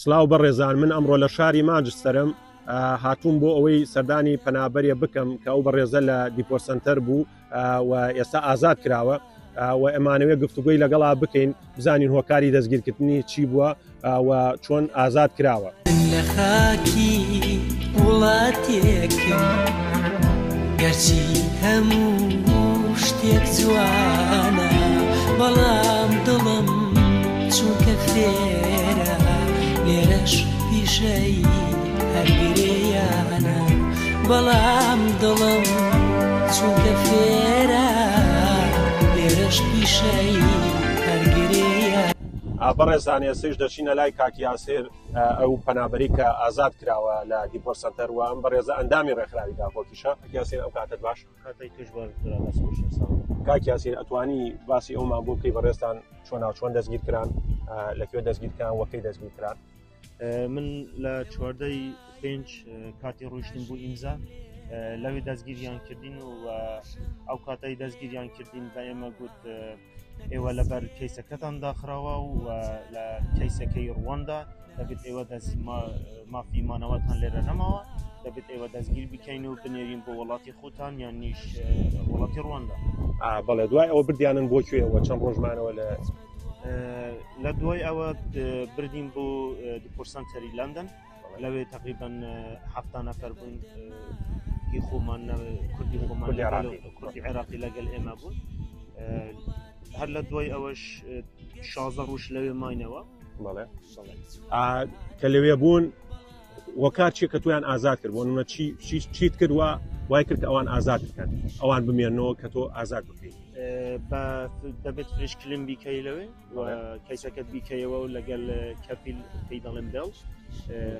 سڵاو بەڕێزان من ئەمڕۆ لە شاری مانجستەرم هاتووم بۆ ئەوەی سەردانی پەنابەرێ بکەم کە ئەو بەڕێزە لە deport center بوو و ئێستا ئازاد کراوە و ئەمانەوێ گفتوگۆی لەگەڵا بکەین بزانین هۆکاری دەستگیرکردنی چی بووە و چۆن ئازاد کراوە. لە خاکی وڵاتێکم گەرچی هەموو شتێک جوانە بەڵام دڵم چونکە فێرە لێرەش پیشەی هەرگرێیانە بەڵام دڵم چونکە فێرە لێرەش پیشەی هەرگرێیانە. بەڕێزان ئێستەیش دەچینە لای کاک یاسر ئەو پەنابەری کە ئازاد کراوە لە deport center و ئەم بەڕێزە ئەندامی ڕێکخراوی داکۆکیشە. کاک یاسر ئەو کاتت باش. کاتەی توش باش برا دەست خۆش سلام. کاک یاسر ئەتوانی باسی ئەومان بۆ بکەی بەڕێزتان چۆنا چۆن دەستگیر کران لە کوێ دەستگیر کران وە کەی دەستگیر کران؟ من لە چواردەی پێنج کاتی ڕۆیشتن بۆ ئیمزا لەوێ دەستگیریان کردین و ئەو کاتەی دەستگیریان کردین بە ئێمە گوت ئێوە لەبەر کەیسەکەتان داخراوە و لە کەیسەکەی ڕواندا دەبێت ئێوە دەست مافی مانەوەتان لێرە نەماوە دەبێت ئێوە دەستگیر بکەین و بنێرین بۆ وڵاتی خۆتان یان نیش وڵاتی ڕواندا. بەڵێ دوای ئەوە بردیانن بۆ کوێ وە چەند ڕۆژمانەوە لە لە دوای ئەوە بردین بۆ deport center ی لەندەن لەوێ تقریبا هەفتا نەفەر بوون هی خۆمان کوردی خۆمان کوردی عێراقی لەگەل ئێمە بوون هەر لە دوای ئەوەش 16 ڕۆژ لەوێ ماینەوە بەڵێ کە لەوێ بوون وەکار چیە کە تویان ئازاد کرد بۆ نمونە چی چیت کرد وە وای کرد کە ئەوان ئازاد بکەن ئەوان بمێنەوە کە تۆ ئازاد بکەیت دەبێت fresh claim بیکەی لەوێ کەیسەکەت بیکەیەوە و لەگەل کەفیل پێی دەڵێن bail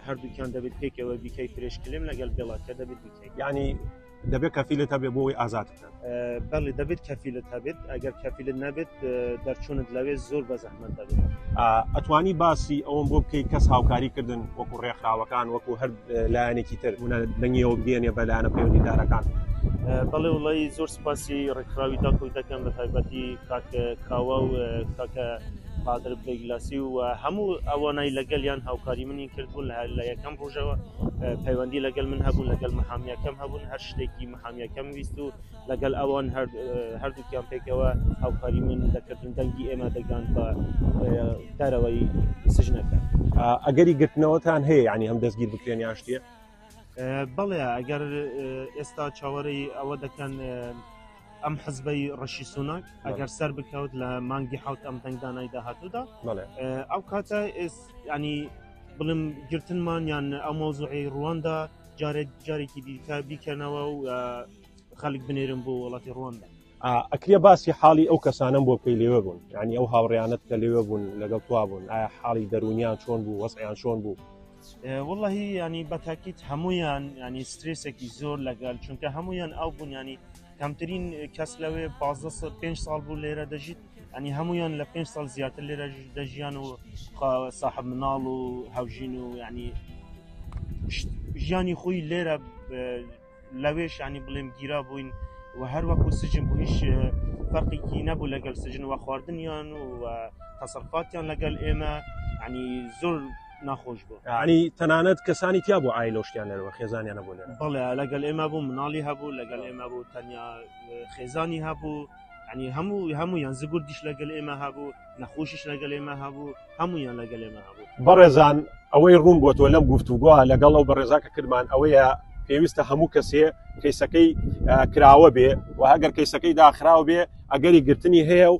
هەردووکیان دەبێت پێکەوە بیکەی fresh claim لەگەل bail ەکە دەبێت بیکەی ینی دەبێت کەفیلت هەبێت بۆ ئەوەی ئازاد بکەن؟ بەڵێ دەبێت کەفیلت هەبێت، ئەگەر کەفیلت نەبێت دەرچوونت لەوێ زۆر بە زەحمەت دەبێت. ئەتوانی باسی ئەوەم بۆ بکەی کەس هاوکاری کردن وەکو ڕێکخراوەکان وەکو هەر لایەنێکی تر دەنگیەوە بگەێنێ بە لایەنە پەیوەندیدارەکان؟ بەڵێ وڵی زۆر سپاسی ڕێکخراوی داکۆک دەکەم بە تایبەتی کاک کاوە و کاکە قادر بەگلاسی و هەموو ئەوانەی لەگەڵیان هاوکاری منی کردبوون لە یەکەم ڕۆژەوە پەیوەندی لەگەل من هەبوون لەگەل محامیەکەم هەبوون هەر شتێکی محامیەکەم ویست و لەگەل ئەوان هەردووکیان پێکەوە هاوکاری من دەکردن دەنگی ئێمە دەگان بە دەرەوەی سژنەکە. ئەگەری گرتنەوەتان هەیە یعنی هەم دەستگیر بکرێن یان شتێ؟ بەڵێ ئەگەر ئێستا چاوەڕێی ئەوە دەکەن ئەم حزبەی ڕەشی سوناک ئەگەر سەر بکەوت لە مانگی حوت ئەم دەنگدانای داهاتوودا ئەو کاتە ینی بڵم گرتنمان یان ئەو مەوزوعی ڕواندا جارێک جارێکی دیکە بیکەنەوە و خەڵک بنێرن بۆ وڵاتی ڕواندا. ئەکرێ باسی حاڵی ئەو کەسانەم بۆ بکەی لێوێ بوون یعنی ئەو هاوڕیانت کە لێوێ بوون لەگەڵ توا بوون ئایا حاڵی دەرونیان چۆن بوو وەزعیان چۆن بوو؟ وەڵاهی ینی بەتاکیت هەمویان ینی سترێسێکی زۆر لەگەڵ چونکە هەمویان ئەو بوون ینی کەمترین کەس لەوێ 15 ساڵ بوو لێرە دەژیت ئەنی هەمویان لە 5 ساڵ زیاتر لێرە دەژیان و ساحب مناڵ و هەوژین و ینی ژیانی خۆی لێرە لەوێش ینی بڵێم گیرا بووین و هەر وەکو سجن بوو هیچ فەرقێکی نەبوو لەگەڵ سجن و خواردنیان و تەسەرفاتیان لەگەڵ ئێمە ینی زۆر ناخۆش بوو ینی تەنانەت کەسانی تیا بوو ئای لەو شتیان لەوە خێزانیان نەبوو لێرە بەڵێ لەگەڵ ئێمە بوو مناڵی هەبوو لەگەڵ ئێمە بوو تەنیا خێزانی هەبوو ینی هەموو هەموویان زگوردیش لەگەل ئێمە هەبوو نەخۆشیش لەگەل ئێمە هەبوو هەموویان لەگەل ئێمە هەبوو. بەڕێزان ئەوەی ڕوون بۆتەوە لەم گفتوگۆ لەگەڵ ئەو بەڕێزا کە کردمان ئەوەیە پێویستە هەموو کەسێ کەیسەکەی کراوە بێ و ئەگەر کەیسەکەی داخراو بێ ئەگەری گرتنی هەیە و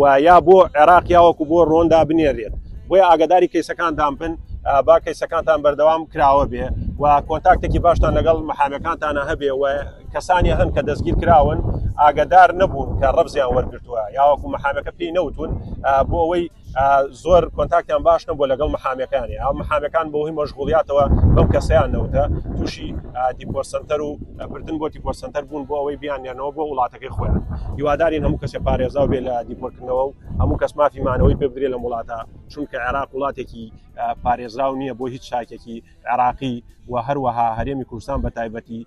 و یا بۆ عێراق یاوەکو بۆ ڕۆندا بنێرێت بۆیە ئاگداری کەیسەکانتان بن با کەیسەکانتان بەردەوام کراوە بێ و contact ێکی باشتان لەگەڵ محامەکانتانە هەبێ و کەسانی هەن کە دەستگیر کراون ئاگدار نەبوون کە ڕەفزیان وەرگتووە یاوەکو محامەکە پێی نەوتون بۆ ئەوەی زۆر contact یان باش نەبووە لەگەڵ محامەکانی ئەو محامەکان بۆ هۆی مەشغولیاتەوە بەم کەسیان نەوتە تووشی deport center و بردن بۆ deport center بوون بۆ ئەوەی بیانێنەوە بۆ وڵاتەکەی خۆیان هیوادارین هەموو کەسێ پارێزاو بێ لە deport کردنەوە و هەموو کەس مافی مانەوەی پێ بدرێ لەم وڵاتە چونکە عێراق وڵاتێکی پارێزراو نییە بۆ هیچ تاکێکی عێراقی و هەروەها هەرێمی کوردستان بە تایبەتی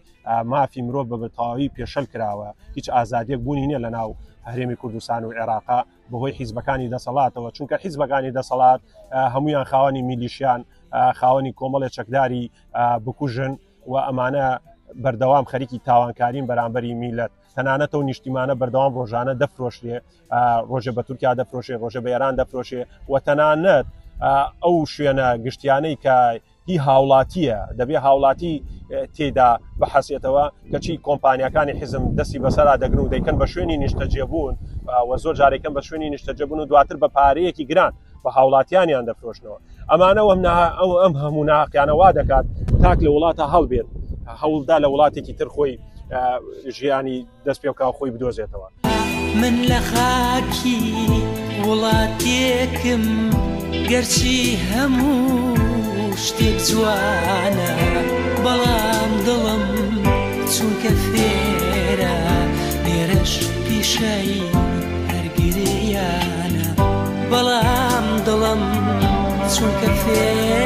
مافی مرۆڤ بە بەتەواوی پێشەل کراوە هیچ ئازادیەک بوونی نییە لە ناو هەرێمی کوردستان و عێراقا بەهۆی حیزبەکانی دەسەڵاتەوە چونکە حیزبەکانی دەسەڵات هەمویان خاوەنی میلیشیان. خاوەنی کۆمەڵێ چەکداری بکوژن و ئەمانە بەردەوام خەریکی تاوانکارین بەرامبەری میلەت. تەنانەت ئەو نیشتیمانە بەردەوام ڕۆژانە دەفرۆشرێ، ڕۆژێ بە تورکیا دەفرۆشێ، ڕۆژێ بە ئێران دەفرۆشێ و تەنانەت ئەو شوێنە گشتیانەی کە هی هاوڵاتیە دەبێ هاوڵاتی تێدا بحەسێتەوە، کەچی کۆمپانیاکانی حیزم دەستی بەسەرا دەگرن و دەیکەن بە شوێنی نیشتەجێبوون و زۆر جارێکەن بە شوێنی نیشتەجێبوون و دواتر بە پارەیەکی گران بە هاوڵاتیانیان دەفرۆشنەوە. ئەمانە و ئەو ئەم هەموو ناحەقیانە وا دەکات تاک لە وڵاتە هەڵبێت، هەوڵدا لە وڵاتێکی تر خۆی ژیانی دەست پێ بکا و خۆی بدۆزێتەوە. من لە خاکی وڵاتێکم گەرچی هەموو شتێک جوانە، بەڵام دڵم چونکە فێرە لێرەش پیشەی هەر گریانە، بەڵام دڵم چونکە فێرە.